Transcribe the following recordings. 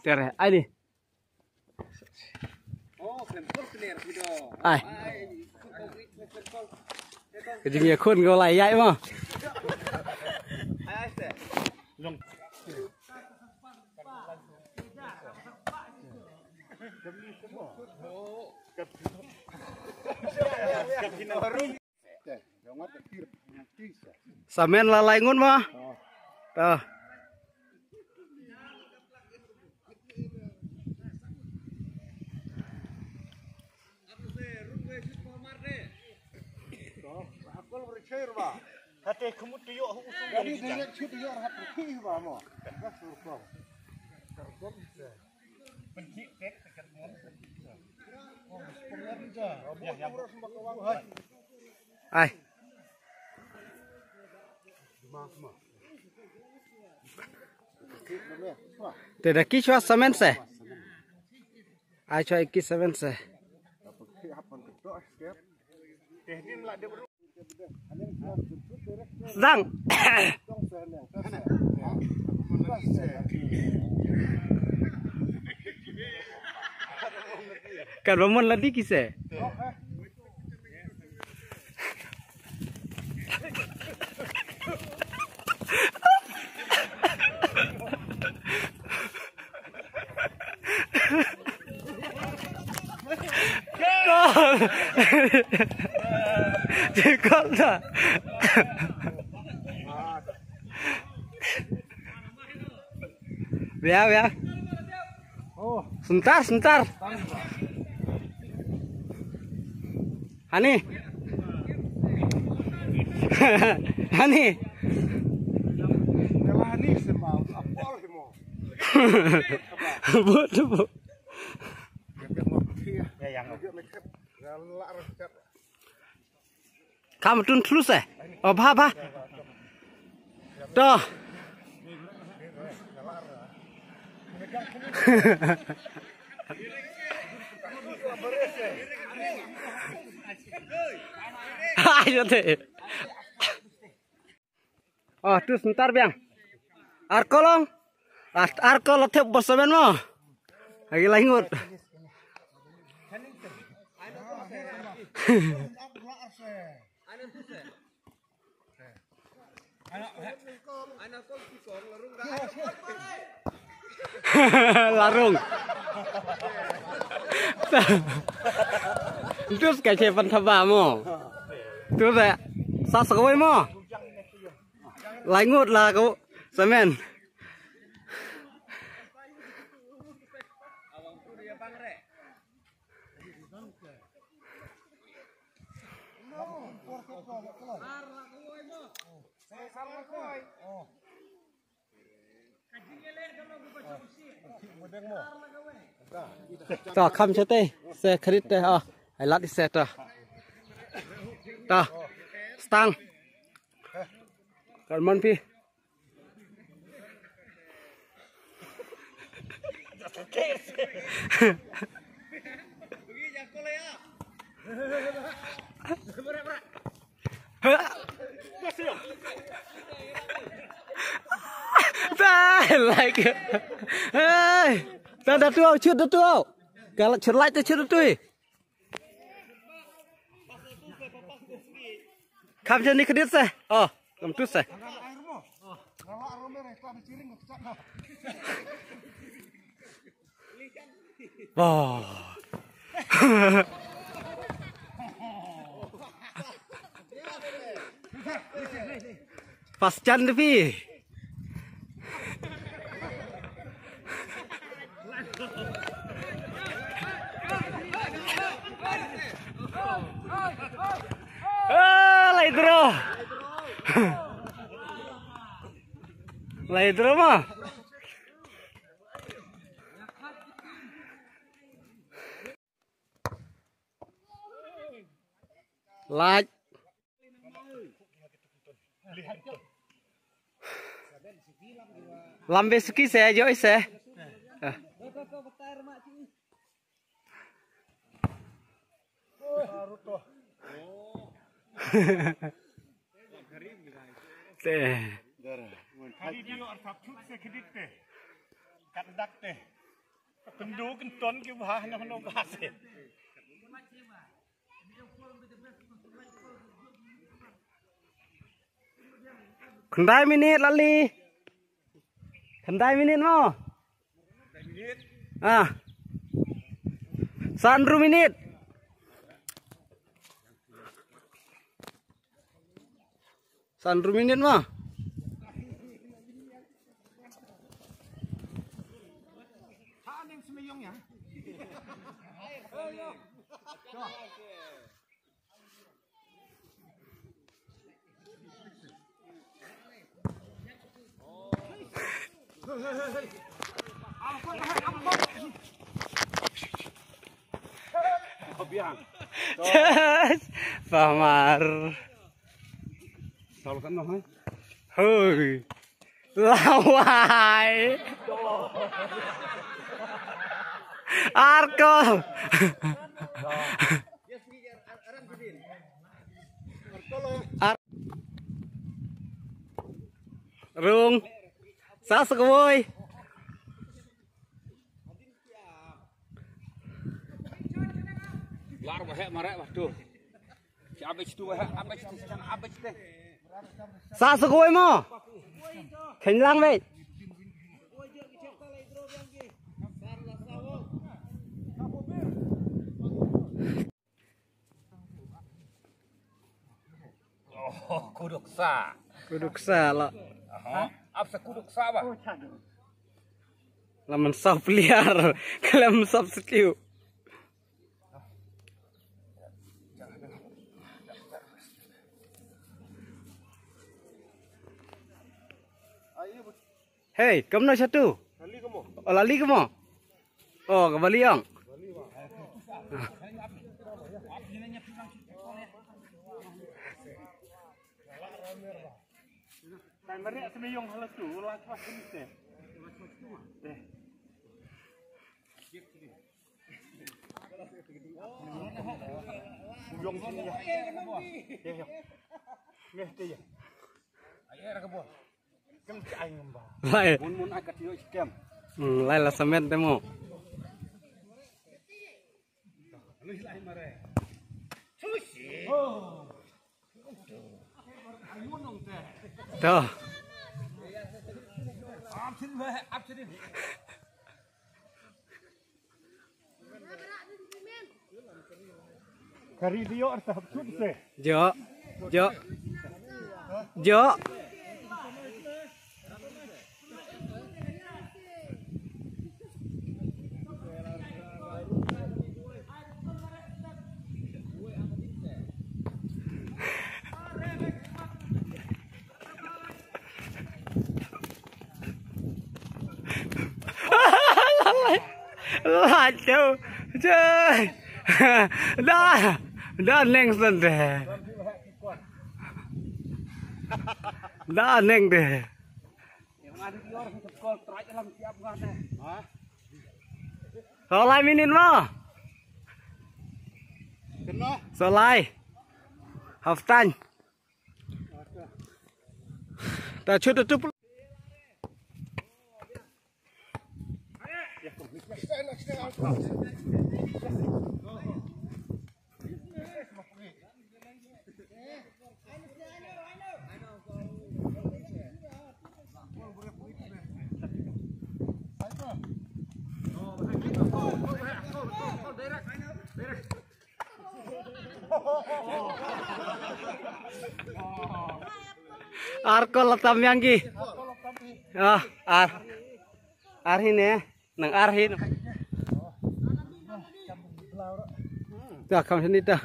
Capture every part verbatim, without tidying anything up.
Tere, ai ni. Ai. Ka jingïakhun ko lai ïaid mo. Sa men la lai ngut mo. To. Ai. Te da ki chwa samen se. Ai chwa ki samen se. Dang. Kan ba mon la di ki se. Cakap dah. Biar, biar. Sebentar, sebentar. Hani. Hani. Bud, bud. Kam tun tlus eh. Oh, bah, bah. To. Ayo te. Oh, tu sebentar biang. Ar kolong. Ar, ar kolong thep bos semen mo. Lagi langut. Larung. Terus ka chepan thaba mo. Terus ya. Sa sa kawai mo. Langut la ko semen. To kham chete se khrit te, oh, ai lat se to. To stang. Kan man pi. Dai, like. Hey. Dang, dang tu au, chut dang tu au. Kalau chut like tu chut tu. Kham jani kdit se. Oh, kam tu se. Oh. Pas jan de phi. Ah, lai draw. Lai draw ma. Lait. Lambe suki se, joi se. Ah. Te. Kadi dio ar sap chut se kidit te. Kat dak te. Kyndu kynton ki bha, noh noh bha se. Khyndai minit, Lali. Khyndai minit mo. Ah. San hynriew minit. San hynriew minit mo. Pamar. Hoi. Lawai. Arko. Ar- Rung. Sa sa kawoi. Lar ba heh mareh ba tu. Sa sa kawoi mo. Khein lang wei. Oh, kuduk sa. Kuduk sa la. Aha. Ap sa kuduk sa ba. Laman sap liar. Kalam sap setiu. Hey, kam na satu? Lali kamo? Oh, lali kamo? Oh, ka baliang. Lai. Hmm, lai la samet demo. To. Kari dio arta hapsut se. Jo. Jo. Jo. Laju. Jai. Da. Da neng san de. Da neng de. Solai minit mo. Solai. Half time. Ta chut tu. Ar ko latam yang gi. Ah, ar. Ar hi ne. Nang ar hi. Ta kam sini ta.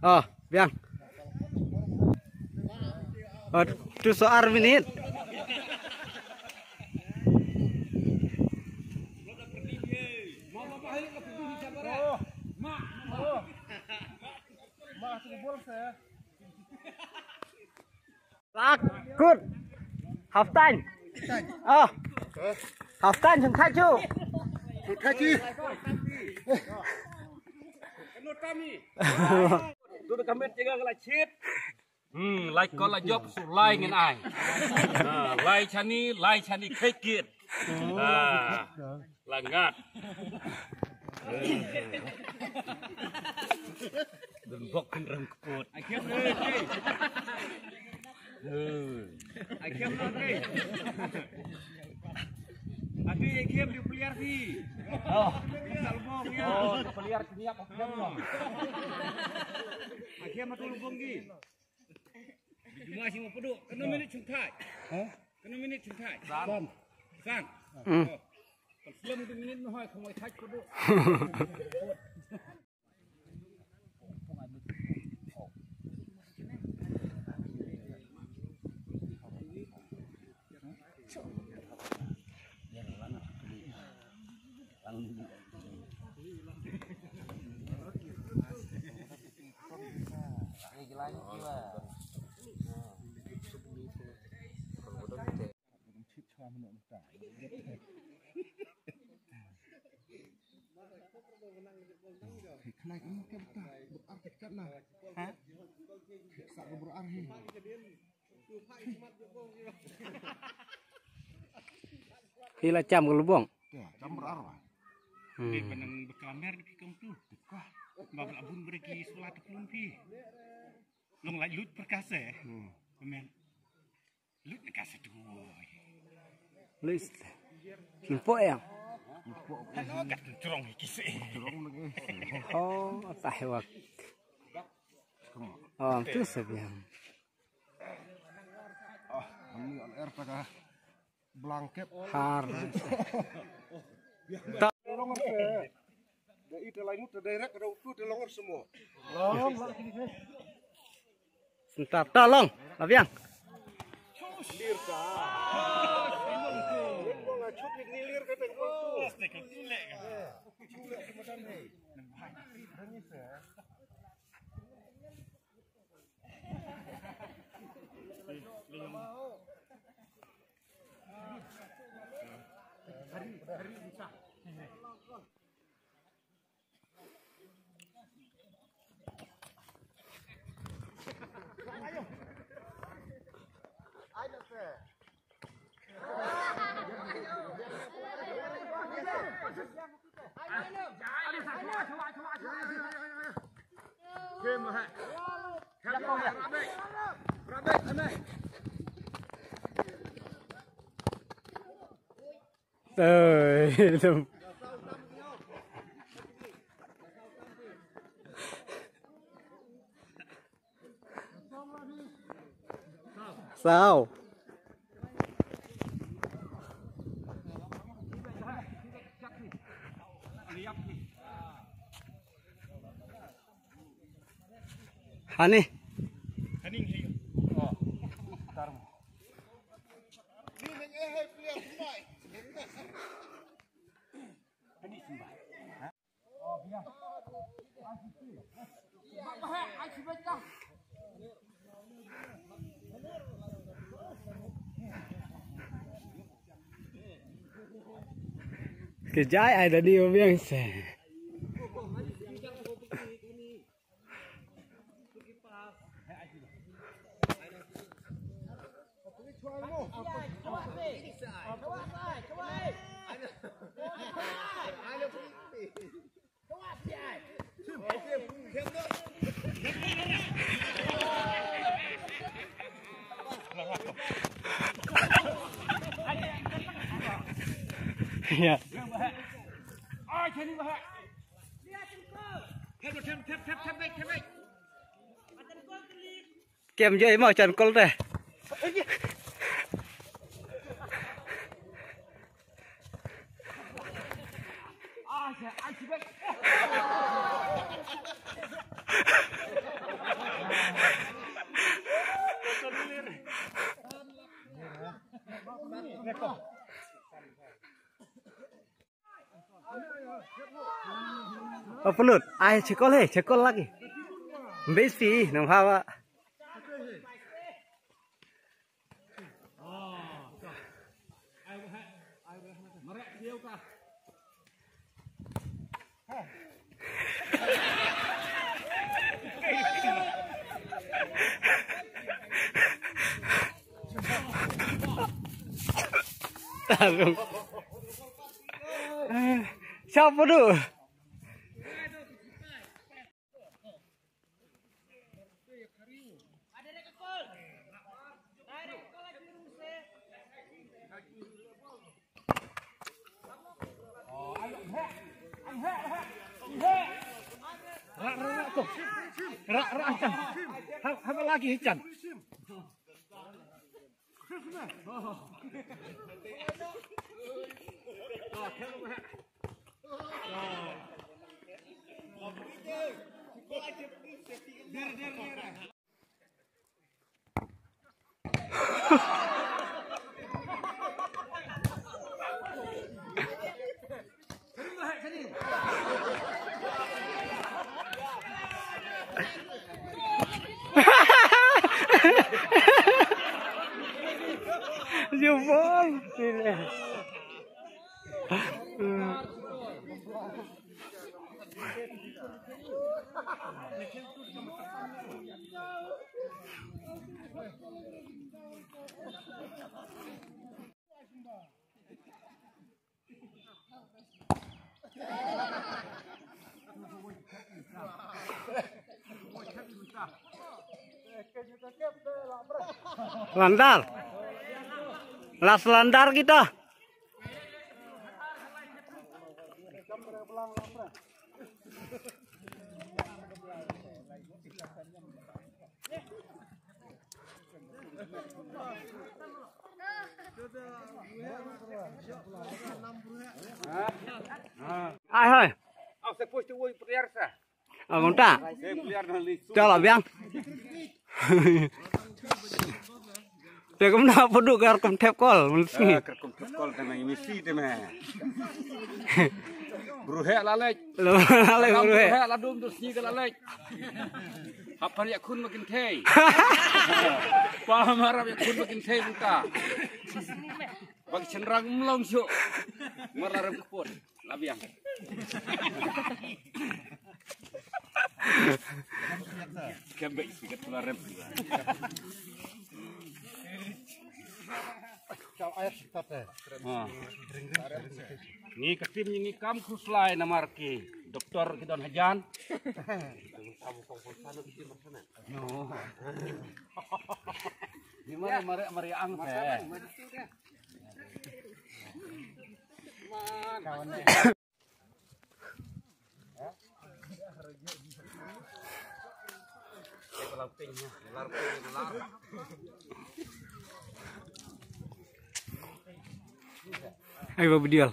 Ah, biang. Ah, tu so ar minit. Takut. Half time. Ah. Half time, sngewthuh. Sngewthuh. Tu da ka met jingah ka la chit. Hmm, lai ko la jop su lai ngin ai. Ha, lai shani, lai shani khei kit. Ah, langat. Dun bok kan rem keput. Akhir na, okay. Akhir na, okay. Ati akhir di peliar si. Oh. Salbong ya. Oh, di peliar sini apa? Akhir matu lubong gi. Jumai sima puduk. Kena minit chungkai. Hah? Kena minit chungkai. San. San. Hmm. Oh. Kalau sebelum itu minit noh, kamu thaj puduk. Hi la cham ka lubong. Ya, cham berar lah. Hmm. Di panang beklamber di pikong tu. Ba bla bun bereki sebelah tu kelumpi. Long lai lut perkasa. Hmm. Pemen. Lut perkasa tu. Lut. Kimpo yang. Kat tu cerong kisah. Cerong lagi. Oh, tah wak. Oh, tu sebiang. Ah, kami air taka blanket. Har. Longor te. Da ite lai mut te direct da utu te longor semua. Sebentar, tolong, Abiang. Lir ka. Lir ko la chut ni lir ka te ko tu. Sao. Hani. Ke jai ai da ni biang se. Kem joi mo chan kol te. Upload. Ai, chekol he, chekol lagi. Base fee, nang hawa. Tarung. Chap padu. Rak, rak, rak tu. Rak, rak, Chan. Hap, hap lagi, Chan. Jubol. Landar. Last landar kita. Ai hai. Au se post woi player sa. Au ngonta. Se player na li. Chalo biang. Te kumno puduk kar kum thep kol, mun sngi. Ah, kar kum thep kol te me, Messi te me. Bru heh la leit. Lo la leit bru heh. Bru heh la dum dur sngi ka la leit. Hap par ïa khun ma kynthei. Pa marap ïa khun ma kynthei buta. Bak chynrang mlong shu. Mar la rem kput. La biang. Kembek sikat pula rem. Ha. Ngi ka tim ngi kam khuslai namar ki doktor ki don hajan. No. Ni mare mare mare ang te. Ai ba bedial.